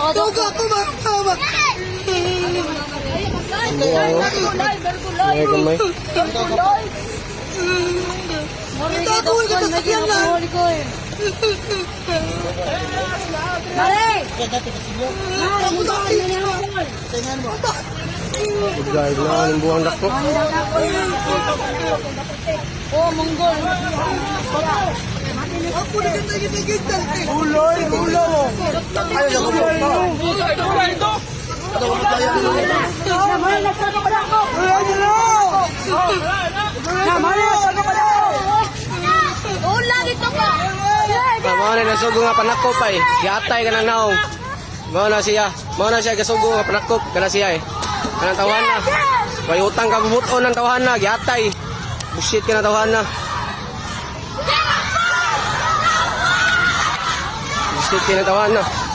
Tuga ko mama. Ay, gamay. Itago ko sa sakyan na. Mare! Gay na ang buwang dako. Oh, Monggol. Ako na kita kita kita. Uloy, ulo. Ay, ako mo. Namay, nagsago pa ako. Namay, ano pa daw? Oh, lagi to pa. Mao na nasugo nga panakop ay. Giatay ka ng naong. Mao na siya. Mao na siya gasugo nga panakop kana siya eh. Kanang tawahan na. May utang ka bubuton ng tawahan na, giatay. Bullshit ka na tawahan na. Bullshit ka na tawahan na.